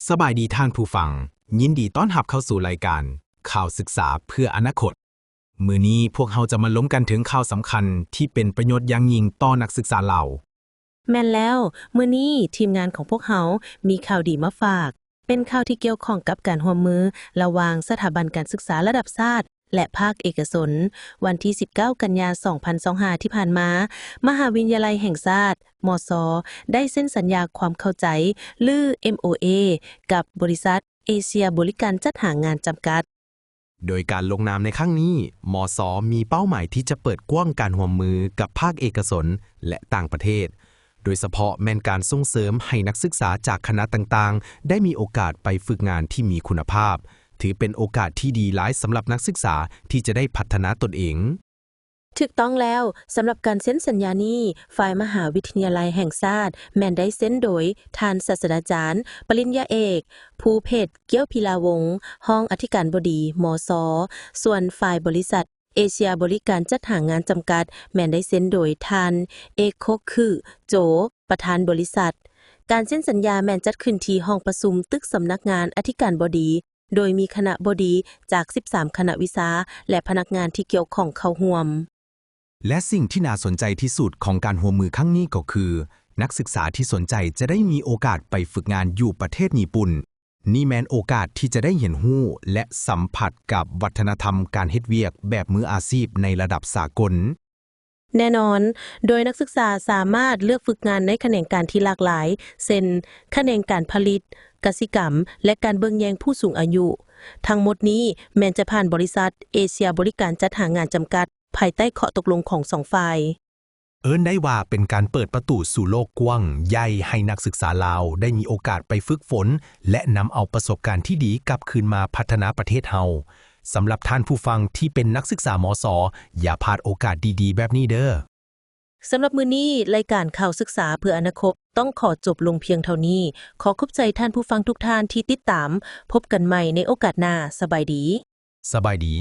ສະບາຍດີທ່ານຜູ້ຟັງ, ຍິນດີຕ້ອນຮັບເຂົ້າສູ່ລາຍການຂ່າວສຶກສາເພື່ອອະນາຄົດ. ມື້ນີ້ພວກເຮົາຈະມາລົມກັນເຖິງຂ່າວສຳຄັນທີ່ເປັນປະໂຫຍດຢ່າງຍິ່ງຕໍ່ນັກສຶກສາລາວ. ແມ່ນແລ້ວ, ມື້ນີ້ທີມງານຂອງພວກເຮົາມີຂ່າວດີມາຝາກ. ເປັນຂ່າວທີ່ກ່ຽວຂ້ອງກັບການຮ່ວມມືລະຫວ່າງສະຖາບັນການສຶກສາລະດັບຊາດ ແລະ ພາກເອກະຊົນ. ວັນທີສິບເກົ້າ ກັນຍາ ສອງພັນຊາວຫ້າ ທີ່ຜ່ານມາ, ມະຫາວິທະຍາໄລແຫ່ງຊາດ ມຊ ໄດ້ເຊັນສັນຍາຄວາມເຂົ້າໃຈ ຫຼື ເອັມໂອເອ ກັບບໍລິສັດເອເຊຍບໍລິການຈັດຫາງານຈຳກັດ. ໂດຍການລົງນາມໃນຄັ້ງນີ້, ມຊ ມີເປົ້າໝາຍທີ່ຈະເປີດກວ້າງການຮ່ວມມືກັບພາກເອກະຊົນ ແລະ ຕ່າງປະເທດ, ໂດຍສະເພາະແມ່ນການສົ່ງເສີມໃຫ້ນັກສຶກສາຈາກຄະນະຕ່າງໆ ໄດ້ມີໂອກາດໄປຝຶກງານທີ່ມີຄຸນນະພາບ, ຖືເປັນໂອກາດທີ່ດີຫຼາຍສຳລັບນັກສຶກສາທີ່ຈະໄດ້ພັດທະນາຕົນເອງ. ຖືກຕ້ອງແລ້ວ, ສຳລັບການເຊັນສັນຍານີ້, ຝ່າຍມະຫາວິທະຍາໄລແຫ່ງຊາດແມ່ນໄດ້ເຊັນໂດຍທ່ານສາດສະດາຈານ ປະລິນຍາເອກ ພູເພັດ ກ້ຽວພິລາວົງ, ຮອງອະທິການບໍດີ ມຊ, ສ່ວນຝ່າຍບໍລິສັດເອເຊຍບໍລິການຈັດຫາງານຈຳກັດ ແມ່ນໄດ້ເຊັນໂດຍທ່ານ ເອໂຄຄຶ ໂຈ, ປະທານບໍລິສັດ. ການເຊັນສັນຍາແມ່ນຈັດຂຶ້ນທີ່ຫ້ອງປະຊຸມຕຶກສຳນັກງານອະທິການບໍດີ, ໂດຍມີຄະນະບໍດີຈາກສິບສາມຄະນະວິຊາ ແລະ ພະນັກງານທີ່ກ່ຽວຂ້ອງເຂົ້າຮ່ວມ. ແລະ ສິ່ງທີ່ໜ້າສົນໃຈທີ່ສຸດຂອງການຮ່ວມມືຄັ້ງນີ້ກໍຄື ນັກສຶກສາທີ່ສົນໃຈຈະໄດ້ມີໂອກາດໄປຝຶກງານຢູ່ປະເທດຍີ່ປຸ່ນ. ນີ້ແມ່ນໂອກາດທີ່ຈະໄດ້ຮຽນຮູ້ ແລະ ສຳຜັດກັບວັດທະນະທຳການເຮັດວຽກແບບມືອາຊີບໃນລະດັບສາກົນ. ແນ່ນອນ, ໂດຍນັກສຶກສາສາມາດເລືອກຝຶກງານໃນຂະແໜງການທີ່ຫຼາກຫຼາຍ, ເຊັ່ນ ຂະແໜງການຜະລິດ, ກະສິກຳ ແລະ ການເບິ່ງແຍງຜູ້ສູງອາຍຸ. ທັງໝົດນີ້ແມ່ນຈະຜ່ານບໍລິສັດເອເຊຍບໍລິການຈັດຫາງານຈຳກັດ ພາຍໃຕ້ຂໍ້ຕົກລົງຂອງສອງຝ່າຍ. ເອີ້ນໄດ້ວ່າເປັນການເປີດປະຕູສູ່ໂລກກວ້າງໃຫຍ່ໃຫ້ນັກສຶກສາລາວໄດ້ມີໂອກາດໄປຝຶກຝົນ ແລະ ນຳເອົາປະສົບການທີ່ດີກັບຄືນມາພັດທະນາປະເທດເຮົາ. ສຳລັບທ່ານຜູ້ຟັງທີ່ເປັນນັກສຶກສາ ມຊ, ຢ່າພາດໂອກາດດີໆແບບນີ້ເດີ້. ສຳລັບມື້ນີ້, ລາຍການຂ່າວສຶກສາເພື່ອອະນາຄົດຕ້ອງຂໍຈົບລົງພຽງເທົ່ານີ້. ຂໍຂອບໃຈທ່ານຜູ້ຟັງທຸກທ່ານທີ່ຕິດຕາມ. ພົບກັນໃໝ່ໃນໂອກາດໜ້າ. ສະບາຍດີ. ສະບາຍດີ.